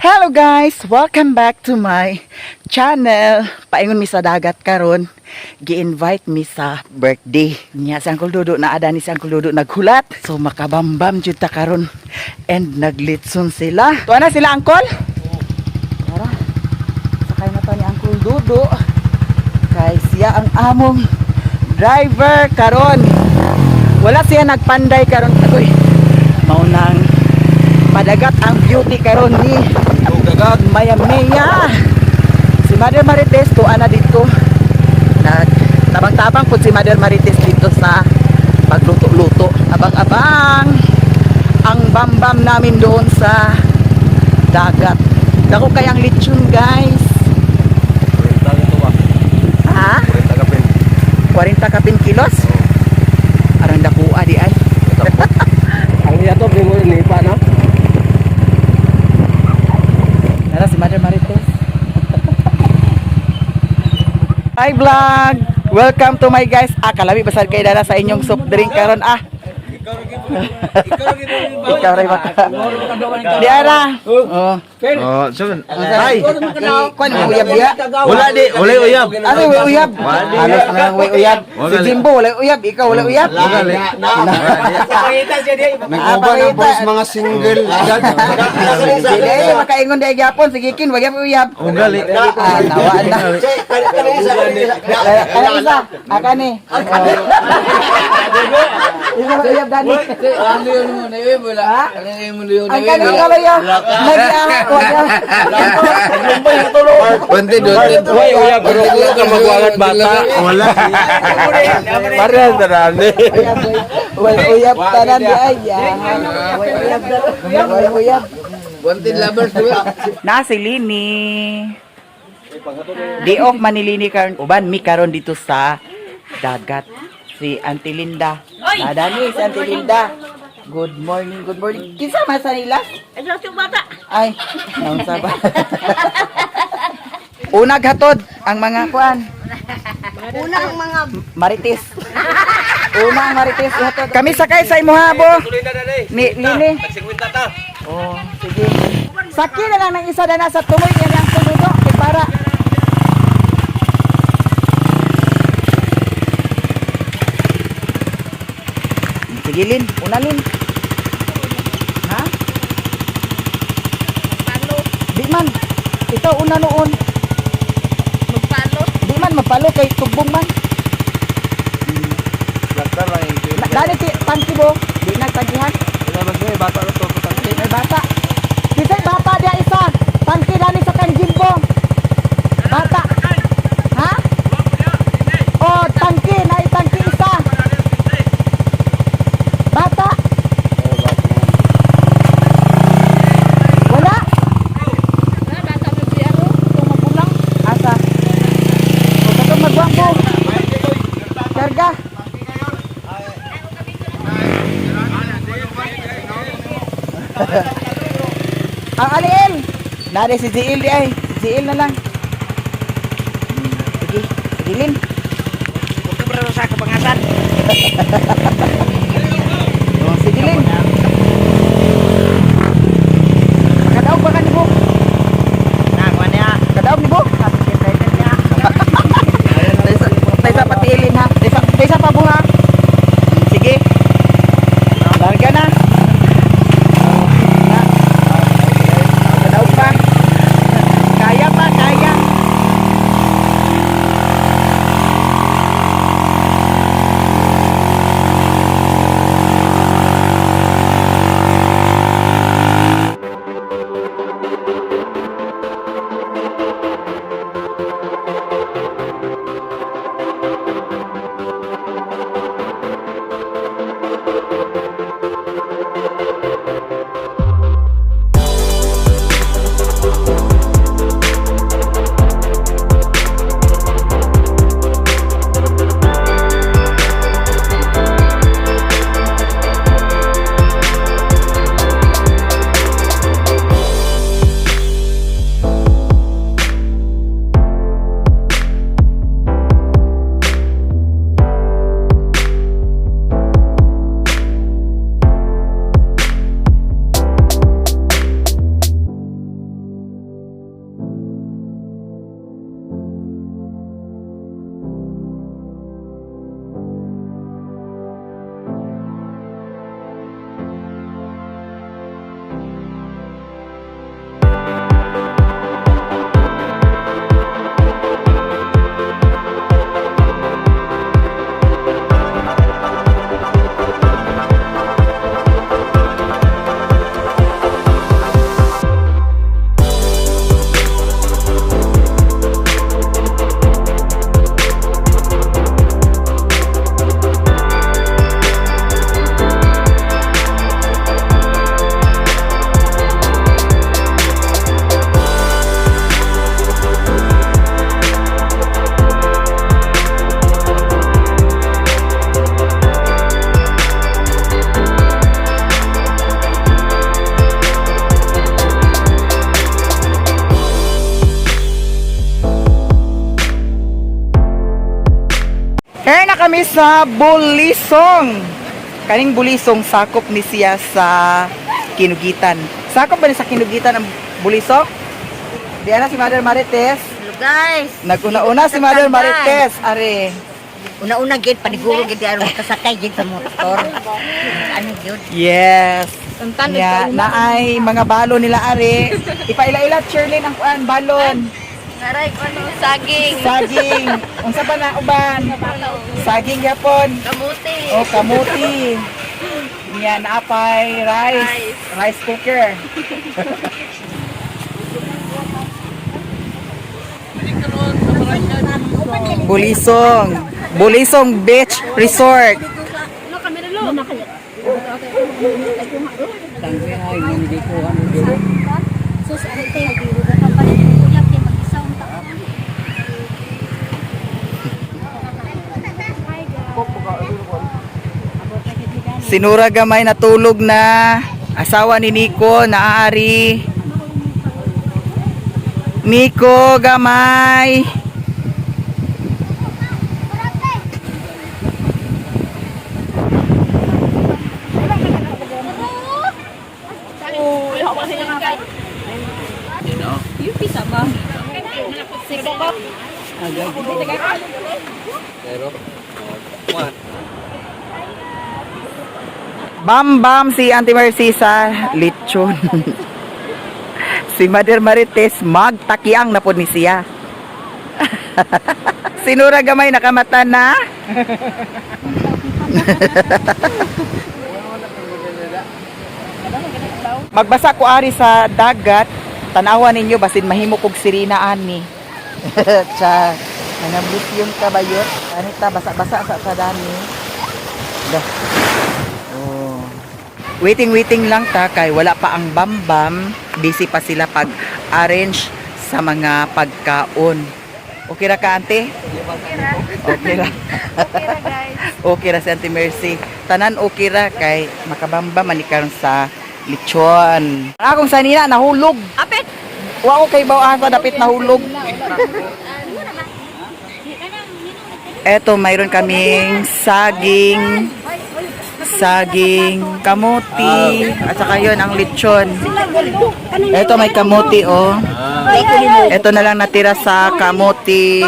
Hello guys! Welcome back to my channel. Paingon mi sa dagat karon. Gi-invite mi sa birthday niya si Uncle Dudo na ada ni si Uncle Dudo naghulat. So makabambam jud ta karon and naglitson sila. Tuwa na sila, Uncle? Tara. Sakay na ta ni Uncle Dudo. Kay siya ang among driver karon. Wala siya nagpanday karon. Agoy. Mao nang padagat ang beauty karon ni Maya Maya. Si Mother Marites tuwa na dito. Nag tabang-tabang po si Mother Marites dito sa pagluto-luto. Abang-abang ang bambam namin doon sa dagat. Dako kayang lechon, guys. Ha? 40 kapin kilos? Arang dakua di ay. Ang iya to, di mo nipa na. Nara si Mother Marites. Hi vlog! Welcome to my guys. Ah, kalabi basad kay dala sa inyong soft drink karon ah. Ikaw rin baka. Di ara. Oh. Oh, so, Ay. Kuan mo uyab diya? Wala di, wala uyab. Ano way uyab? Halos na lang way uyab. Si Jimbo wala uyab, ikaw wala uyab. Nag-uban ang boys mga single. Sige, ay, makaingon di gyapon sige kin wag uyab. Ugali. Ah, nawa na. Kana isa, akani. Isa ba uyab dani? Ano yun mo na yun? Wala. Ano yun mo na yun? Ang kanin kalayo. Bunti doon. Uy, uyab, pero kung ka magwangat bata. Wala. Parehas na rami. Wala uyab tanan di ay. Wala uyab. Wala uyab. Bunti lovers, di ba? Na si Lini. Day off man ni Lini karon. Uban mi karon dito sa dagat. Si Auntie Linda. Nadani si Auntie Linda. Good morning, good morning. Kinsa man sa nila? Ay, sa bata. Ay, naunsa ba? Unag hatod ang mga kuan. Una ang mga Marites. Una ang Marites ihatod. Kami sakay sa imuha bo. Ni Lini. Oh, sige. Saki na lang ng isa na sa tumoy yan ang tumudo kay para Sige Lin, una Lin. Ha? Di man. Ikaw una noon. Magpalo. Di man mapalo kay tugbong man. Dani ti tangki bo. Di na tangkihan. Bata na to. May bata. Kisay bata dia isa. Tangki dani sa kang Jimbo. Bata. Ha? Oh, tangki na itangki isa. Bata. Wala. Bata mo siya ko. Itong magulang. Asa? O katong magwang bo. Karga. Ang aliil. Nari si Ziil di ay. Si Ziil na lang. Sige, sige Lin. Sa kapangasan. Oh, sige Lin. Kadaog ba ka ni Bo? Na, kuha niya. Kadaog ni Bo? Taysa, taysa patiilin ha. Taysa, taysa pa Bo ha. Sige. Larga na. Na. Kadaog pa. Kaya pa, kaya. kami sa Bulisong. Kaning Bulisong sakop ni siya sa Kinugitan. Sakop ba ni sa Kinugitan ang Bulisong? Di ana si Mother Marites. Hello guys. Naguna-una si Mother Marites, are. Una-una gid paniguro gid aron makasakay gid sa motor. Ano gyud? Yes. Nya, naay mga balon nila are. Ipaila-ila Sherlyn ang kuan balon. Aray ko ano saging. Saging. Unsa pa na uban? Saging gyapon. Kamuti. O kamuti. Nya naapay rice. Rice cooker. Bulisong. Bulisong Beach Resort. Sinura gamay natulog na. Asawa ni Nico, naari. Nico gamay. Bam bam si Auntie Mercy sa lechon. Si Mother Marites magtakiang na pod ni siya. Sinura gamay nakamata na. Magbasa ko ari sa dagat, tanawa ninyo basin mahimo kog sirena ani. Cha, nanablis yung kabayot. Anita basa-basa sa sadani. Dah. Oh. Waiting waiting lang ta kay wala pa ang bambam, busy pa sila pag arrange sa mga pagkaon. Okay ra ka, ante? Okay ra. Okay ra guys. Okay ra si Auntie Mercy. Tanan okay ra kay makabamba man ni karon sa lechon. Akong sanina nahulog. Apit. Wa ko kay baw sa dapit nahulog. Eto, mayroon kaming saging, saging, kamuti, at saka yun, ang lechon. Eto, may kamuti, oh. Eto na lang natira sa kamuti.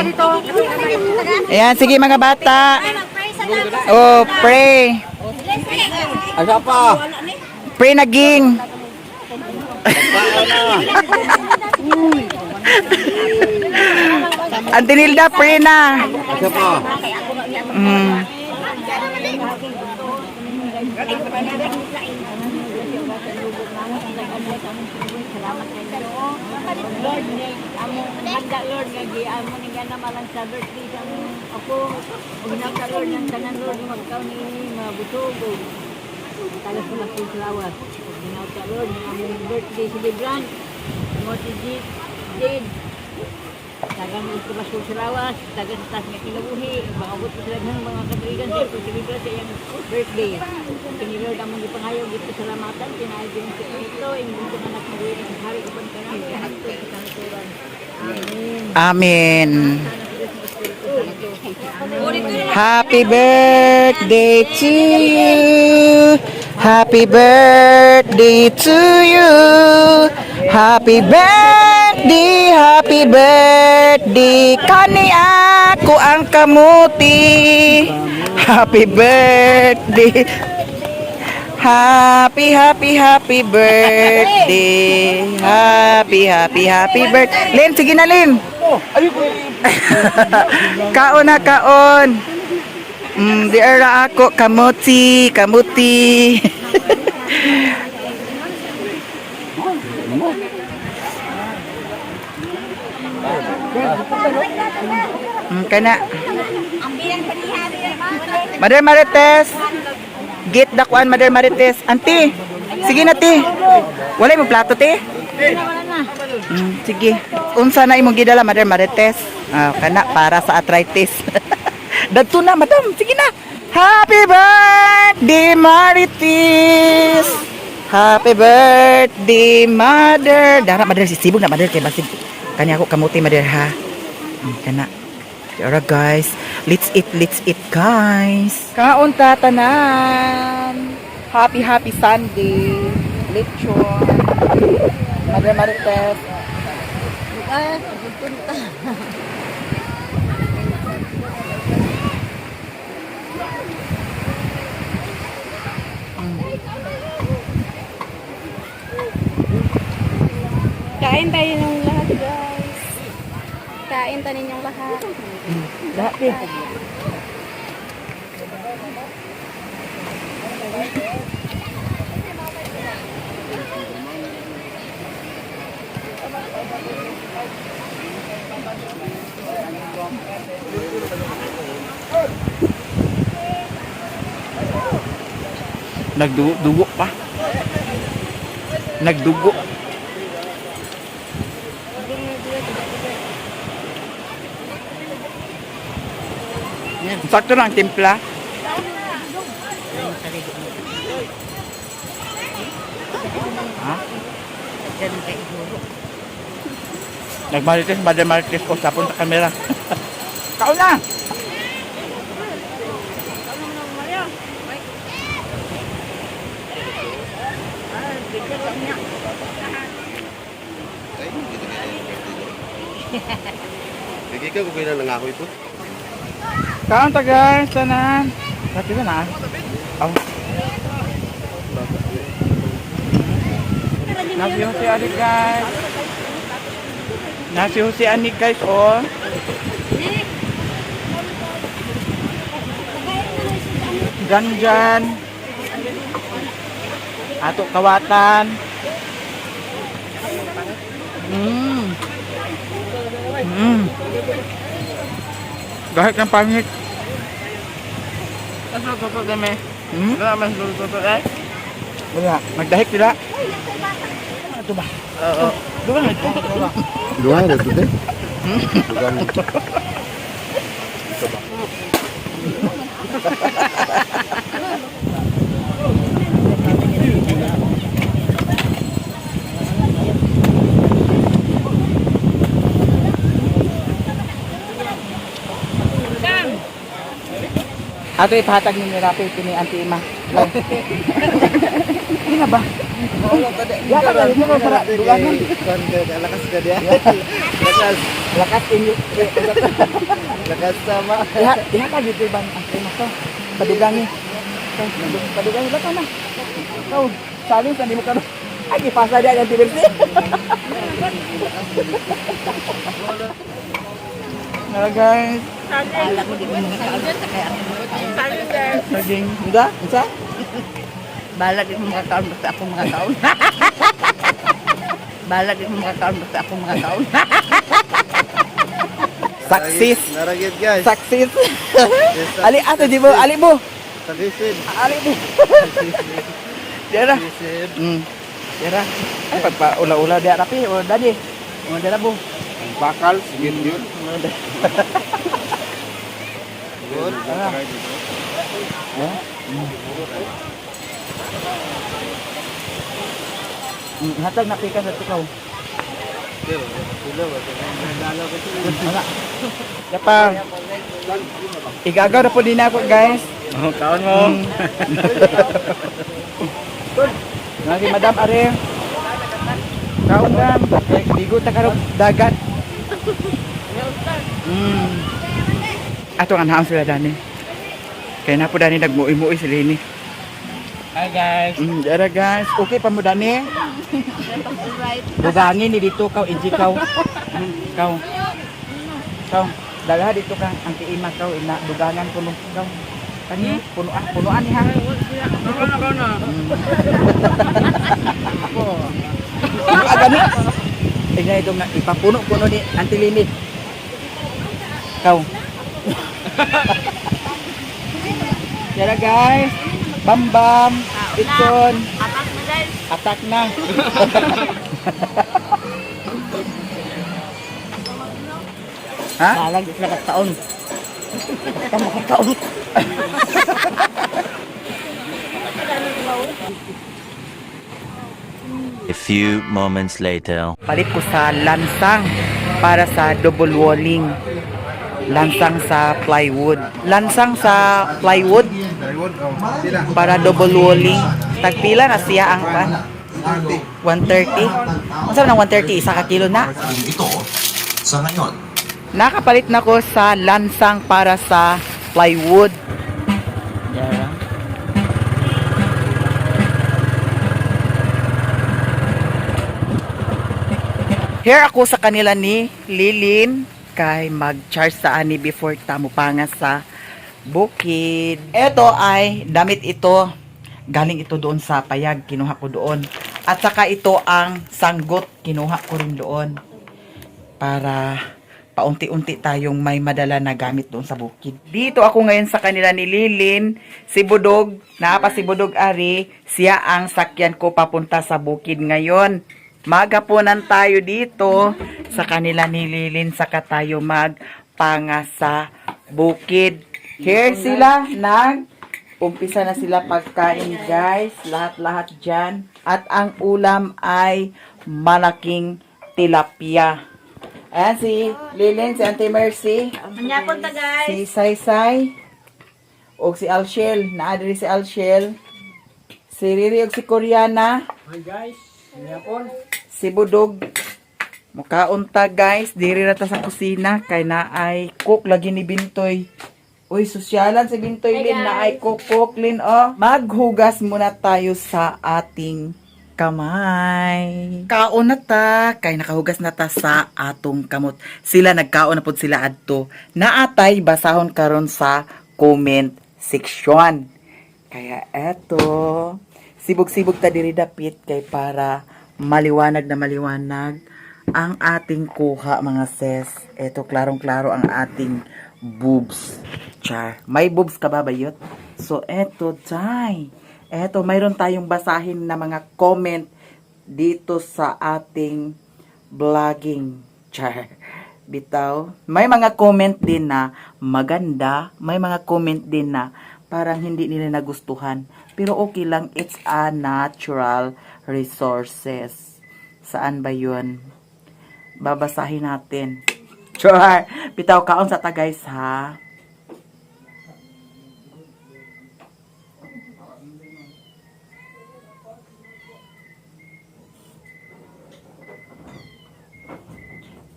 Ayan, sige mga bata. Oh, pray. Asa pa? Pray naging. Auntie Nilda, pray na. Asa pa? Lord, amo handa Lord nga gi amo ning malang sa birthday sa among ako. Ug na Lord ng tanan Lord magkaon ni mga busog ug tagas ko mas salawas. Ug ginawta Lord ng among birthday celebrant. Mo si Jade. Tagang ito mas salawas, tagang sa taas nga kinabuhi, maabot ko sila ng mga katrigan sa pagsilibra sa iyang birthday. Kini Lord among gipangayo gito salamatan tinaay din sa ito imong buntong anak nga ng hari uban kanamo hangtod sa kahangturan. Amen. Amen. Happy birthday to you. Happy birthday to you. Happy birthday, happy birthday. Kani ako ang kamuti. Happy birthday. Happy, happy, happy birthday. Happy, happy, happy birthday. Lin, sige na, Lin. Kaon na, kaon. Di ara ako, kamuti, kamuti. Kana. Mother Marites. Get dakuan Mother Marites. Auntie, sige na ti. Wala imong plato ti? Sige. Unsa na imong gidala Mother Marites? Ah, kana para sa arthritis. Dadto na, madam. Sige na. Happy birthday, Marites. Happy birthday, mother. Dara, mother, sisibog na, mother. Kay basig. Kanya ako kamuti, mother, ha? Kana. Alright, guys. Let's eat guys. Kaon ta tanan. Happy happy Sunday. Lechon. Madre Marites. Kain tayo ng lahat, guys. Kain tayo ninyong lahat. Lahat eh. Nagdugo-dugo pa. Nagdugo. Sakto lang timpla. Ha? Nagmarites, Madre Marites ko sapon sa kamera. Kaon na! Sige ka, kung kailan nangako ito. Kaon ta guys, tanan. Dati na. Aw. Nasi Jose Anik guys. Nasi Jose Anik guys oh. Ganjan. Ato kawatan. Gahit ng pangit. Hmm? Wala. Magdahik sila. Ito ba? Oo. Duha na ito. Duha na ito, eh. Duha na ito. Ato ipahatag ni Rafi kini Auntie Ima. Hindi na ba? Ya ka dali mo para duganan. Lakas ka diya. Lakas. Lakas inyo. Lakas sama. Iha, iha ka dito bang Auntie Ima to. Padugangi. Padugangi ba ka na? Ikaw, sabi sa di mo karon. Ay, ipasa diya ang Auntie Mercy. Nara guys. Akala ko di mo makakaon sa kaya ako makakaon. Naging, unsa? Unsa? Bahala di mo makakaon basta ako makakaon. Bahala di mo makakaon basta ako makakaon. Success. Naragit guys. Success. Ali ato di mo, ali mo. Tagisin. Ali mo. Dara. Tagisin. Dara. Ay pagpa ula-ula dia rapi o dadi. O dara bo. Ang bakal, sige yun. Good. Hatag na pika sa tukaw. Wala. Yapa. Igagaw na po din ako, guys. Oh, kaon mo. Nga si Madam Are. Kaon dam. Eh, Ligo ta karong dagat. Ato ang haon sila dani. Kaya na po dani nagmuoy-muoy sila ini. Hi guys. Dara guys. Okay pa mo dani? Bugangin ni dito kaw, inji kaw. Kaw. Kaw. Dalaha dito ka ang kiima kaw ina dugangan kuno kaw. Kani puno ah, punuan ni ha. Puno gani. Tingnan ito nga ipapuno-puno ni Auntie Lini. Kaw. Yara guys. Bam bam. Itson. Atak na guys. Attack na. Ha? Bahala di sila kakaon. Basta makakaon. A few moments later. Palit ko sa lansang para sa double walling. Lansang sa plywood. Lansang sa plywood para double walling. Tagpila na siya ang pan? 130. Unsa man ang 130? Isa ka kilo na. Ito sa ngayon. Nakapalit na ko sa lansang para sa plywood. Yara. Here ako sa kanila ni Lilin kay mag-charge sa ani before tamo panga sa bukid. Ito ay damit ito. Galing ito doon sa payag, kinuha ko doon. At saka ito ang sanggot, kinuha ko rin doon para paunti-unti tayong may madala na gamit doon sa bukid. Dito ako ngayon sa kanila ni Lilin, si Budog, naapa si Budog Ari, siya ang sakyan ko papunta sa bukid ngayon. Magapunan tayo dito sa kanila ni Lilin, saka tayo magpanga sa bukid. Here sila, nag umpisa na sila pagkain, guys, lahat-lahat dyan. At ang ulam ay malaking tilapia. Ayan si Lilin, si Auntie Mercy, Manyapon ta, guys. si Saysay, o si Alshel. Naadri si Alshel. Si Riri og si Koreana. Hi guys. Yapon. Si Budog. Mukaunta, guys, diri ra ta sa kusina kay naay cook lagi ni Bintoy. Uy, sosyalan si Bintoy Hi, Lin, guys. naay cook cook Lin oh. Maghugas muna tayo sa ating kamay. Kaon na ta, kay nakahugas na ta sa atong kamot. Sila nagkaon na pud sila adto. Naatay basahon karon sa comment section. Kaya eto, sibog-sibog ta diri dapit kay para maliwanag na maliwanag ang ating kuha, mga sis. Eto, klarong-klaro ang ating boobs. Char. May boobs ka ba, bayot? So, eto, tay. Eto, mayroon tayong basahin na mga comment dito sa ating vlogging. Char. Bitaw. May mga comment din na maganda, may mga comment din na parang hindi nila nagustuhan. Pero okay lang, it's a natural resources. Saan ba yun? Babasahin natin. Char. Bitaw, kaon sa ta, guys, ha?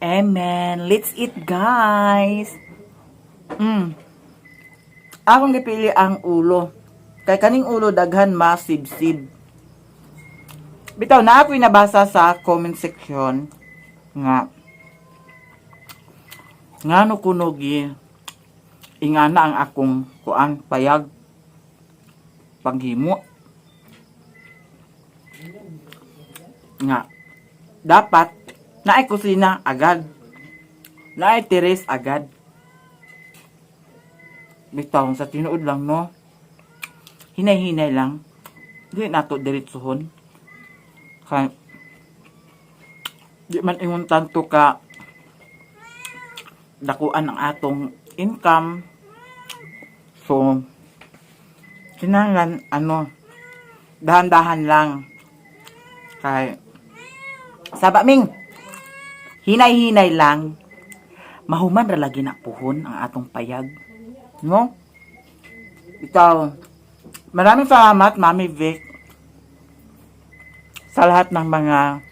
Amen. Let's eat, guys. Akong gipili ang ulo. Kay kaning ulo daghan masibsib. Bitaw na ako'y nabasa sa comment section nga ngano kuno gi ingana ang akong kuan payag paghimo nga dapat naay kusina agad, naay terrace agad. Bitaw sa tinuod lang, no, hinay-hinay lang, di nato diretsuhon kay di man ingon tanto ka dakuan ang atong income, so kinahanglan ano, dahan-dahan lang kay saba ming hinay-hinay lang, mahuman ra lagi na puhon ang atong payag, no? Ikaw, maraming salamat, Mami Vic, sa lahat ng mga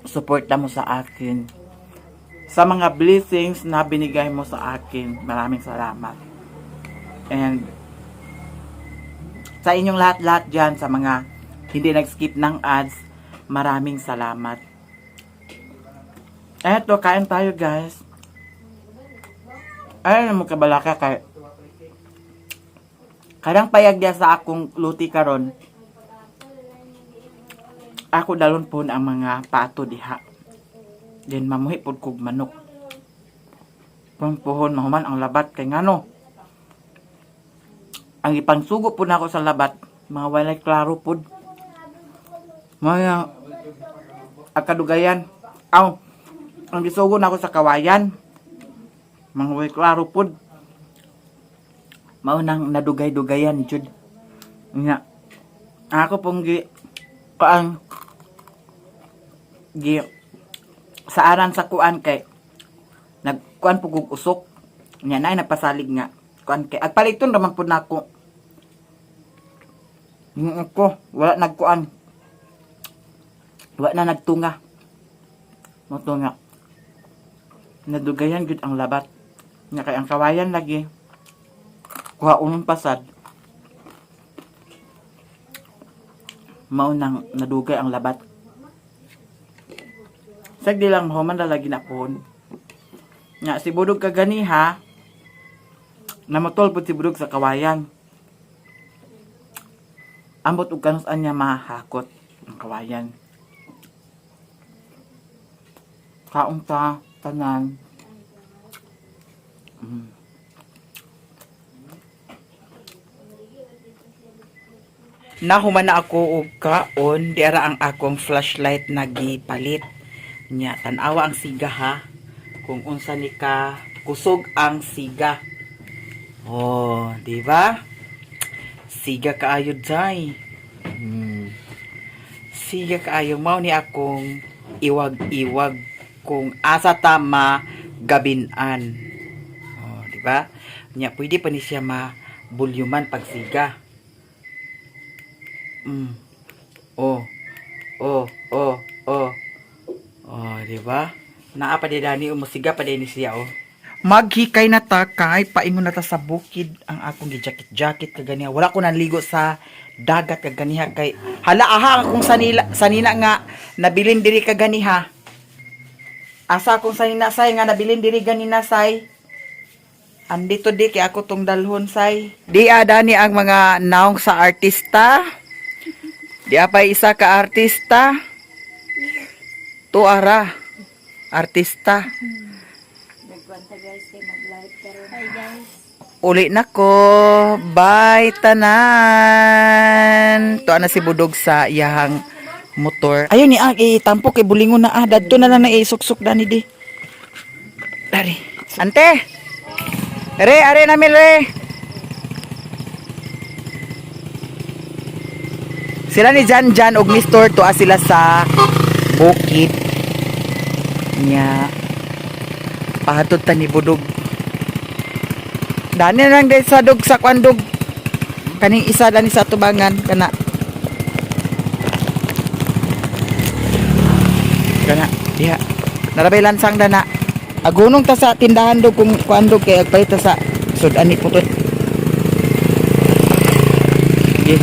suporta mo sa akin, sa mga blessings na binigay mo sa akin. Maraming salamat. And sa inyong lahat-lahat dyan, sa mga hindi nag-skip ng ads, maraming salamat. Eto, kain tayo, guys. Ay, mo kabalaka kay karang payag niya sa akong luti karon. Ako dalon po ang mga pato diha. Then mamuhi pod kog manok. Pang puhon mahuman ang labat kay ngano. Ang ipangsugo po nako sa labat, mga walay klaro pod. Mga akadugayan. Aw, ang gisugo nako sa kawayan. Mga walay klaro pod. Mao nang nadugay-dugayan jud. Nga. Ako pong gi kaang gi saaran sa kuan kay nagkuan po kog usok. Nya na nagpasalig nga. Kuan kay agpaliton ra man pud nako. Ko, wala nagkuan. Wala na nagtunga. Motunga. Nadugayan gud ang labat. Nya kay ang kawayan lagi. Kuha unong pasad. Mao nang nadugay ang labat. Sagdi lang human ra lagi na pohon. Nga si Budog kaganiha namutol pud si Budog sa kawayan. Ambot og kanus-an niya mahakot ang kawayan. Kaon ta tanan. Nahuman na ako og kaon, di ara ang akong flashlight nagipalit. Nya tan-awa ang siga ha. Kung unsa ni ka kusog ang siga. Oh, di ba? Siga kaayo day. Siga kaayo mao ni akong iwag-iwag kung asa ta magabinan. Oh, di ba? Nya pwede pa ni siya mabulyuman pag siga. Oh. Oh, oh, oh. Oh, di ba? Naa pa di dani umusiga pa di ni siya oh. Maghikay na ta kay paingon na ta sa bukid ang akong gi-jacket-jacket kaganiha. Wala ko naligo sa dagat kaganiha kay hala aha akong sanila sanina nga nabilin diri kaganiha. Asa akong sanina say nga nabilin diri ganina say. Andito di kay ako tong dalhon say. Di dani ang mga naong sa artista. Di pa isa ka artista. Tuara. Artista. Nagkwanta guys kay mag-live karon. Hi guys. Uli na ko. Bye tanan. Tuwa na si Budog sa iyahang motor. Ayun ni ah, itampo kay bulingon na ah. Dadto na lang na isuksok dani di. Dari. Ante. Re, are na mi re. Sila ni Jan Jan og Mr. Tuwa sila sa bukid. Nya. Pahatod ta ni Budog. Dani lang dahil sa dog sa kwandog. Kaning isa dani sa tubangan kana. Kana diha. Narabay lansang dana. Agunong ta sa tindahan dog kung kuan dog kay agpalit ta sa sud-an ni putot. Sige.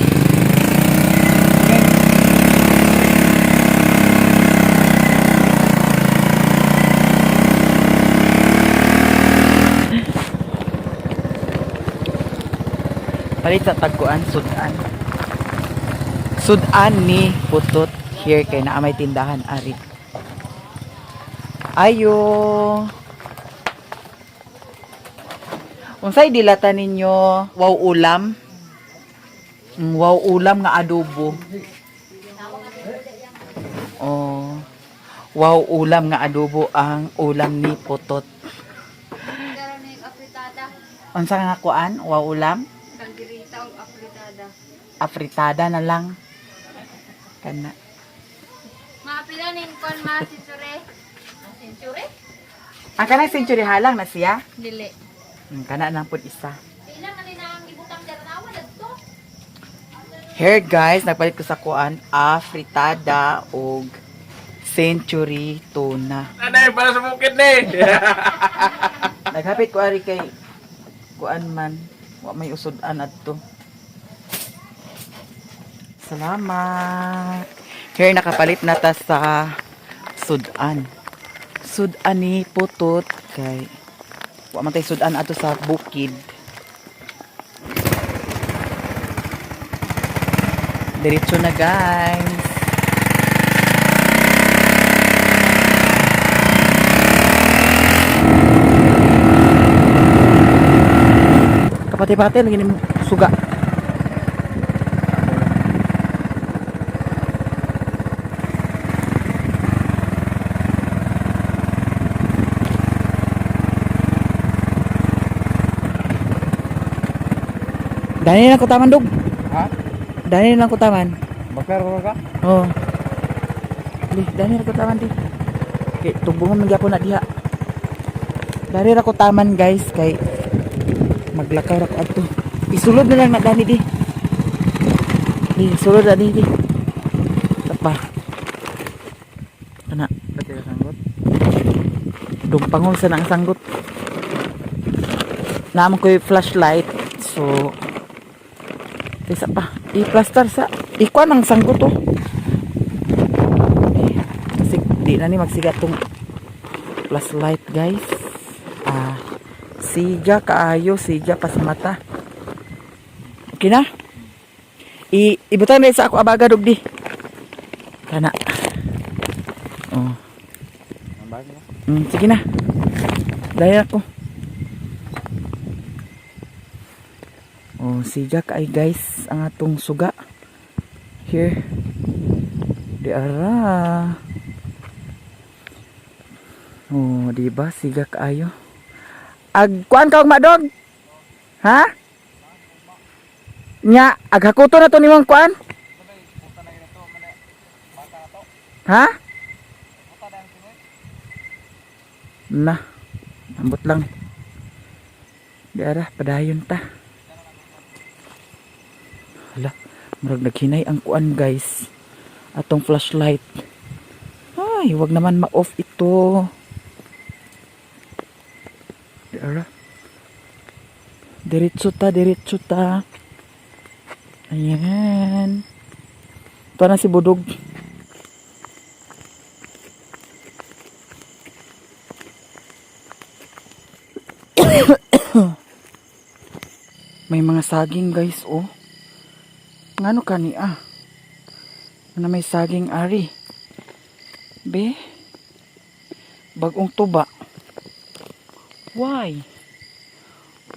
Palit sa tagkuan, sudan. Sudan ni Putot here kay naa may tindahan ari. Ayo. Unsay dilata ninyo? Wow ulam? Wow ulam nga adobo. Oh. Wow ulam nga adobo ang ulam ni Putot. Unsa nga kuan? Wow ulam? Kaldereta o afritada. Afritada na lang. Kana. Maapila nin kon ma sensyure. Sensyure? Ang kanang century halang na siya. Dili. Kana lang pud isa. Pila man ni ang ibutang daranawa dadto. Here guys, nagpalit ko sa kuan afritada og century tuna. Nanay, para sa bukid ni. Naghapit ko ari kay kuan man, wa may usod-an adto. Salamat. Here nakapalit na ta sa sudan. Sudan ni Putot kay wa man tay sudan ato sa bukid. Diretso na guys. Kapati-pati lagi ni suga. Dani lang ko taman dog. Ha? Dani lang ko taman. Maklaro ka? Oh. Di, dani ra ko taman di. Kay tubungan man gyapon na diha. Dari ra ko taman guys kay Maglakaw ra ko adto. Isulod na lang na dani di. Di, sulod na di di. Pa. Ana, Pati ka sanggot. Dumpangol sa nang sanggot. Naman ko yung flashlight. So, isa pa. I-plaster sa. Ikuan ang sanggot oh. Eh, kasi di na ni magsiga tong flashlight, guys. Ah, siga kaayo, siga pa sa mata. Okay na? Ibutan na sa ako abaga dugdi. Kana. Oh. Sige na. Dahil ako. Oh, siga kay guys ang atong suga. Here. Di ara. Oh, di ba siga kaayo? Ag kuan ka og madog? Ha? Nya, ag hakuto na to nimong kuan? Ha? Na. Ambot lang. Di ara, padayon ta. Hala, murag naghinay ang kuan, guys. Atong flashlight. Ay, wag naman ma-off ito. Di ara. Diretso ta, diretso ta. Ayan. Ito na si Budog. May mga saging, guys, oh. Ngano kani ah? Ano may saging ari? Be? Bagong tuba. Why?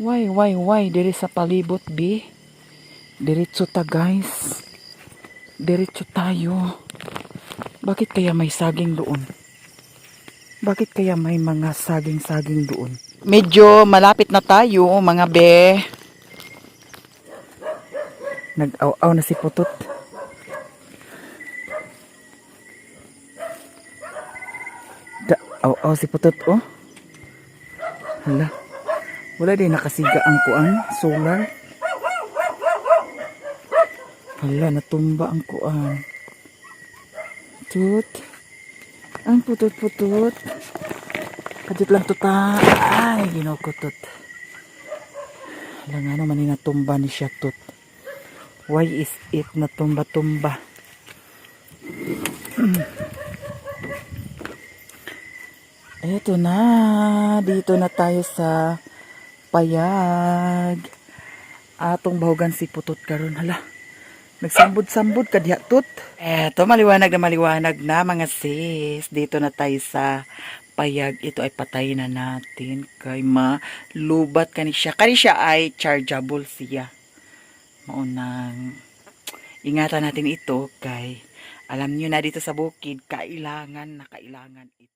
Why, why? Diri sa palibot, be? Diretso ta, guys. Diretso tayo. Bakit kaya may saging doon? Bakit kaya may mga saging-saging doon? Medyo malapit na tayo, mga be. Nag-aw-aw na si Putot. Da, aw-aw si Putot, oh. Hala. Wala din nakasiga ang kuan, solar. Hala, natumba ang kuan. Tut. Ang putot-putot. Kadiyot lang tuta. Ay, Ginoo ko, tut. Hala nga naman ni natumba ni siya, tut. Why is it natumba-tumba? Eto na. Dito na tayo sa payag. Atong bahugan si Putot karon, hala. Nagsambod-sambod ka diha, tut. Eto, maliwanag na mga sis. Dito na tayo sa payag. Ito ay patayin na natin kay malubat kani siya. Kani siya ay chargeable siya. Maunang ingatan natin ito kay alam niyo na dito sa bukid, kailangan na kailangan ito.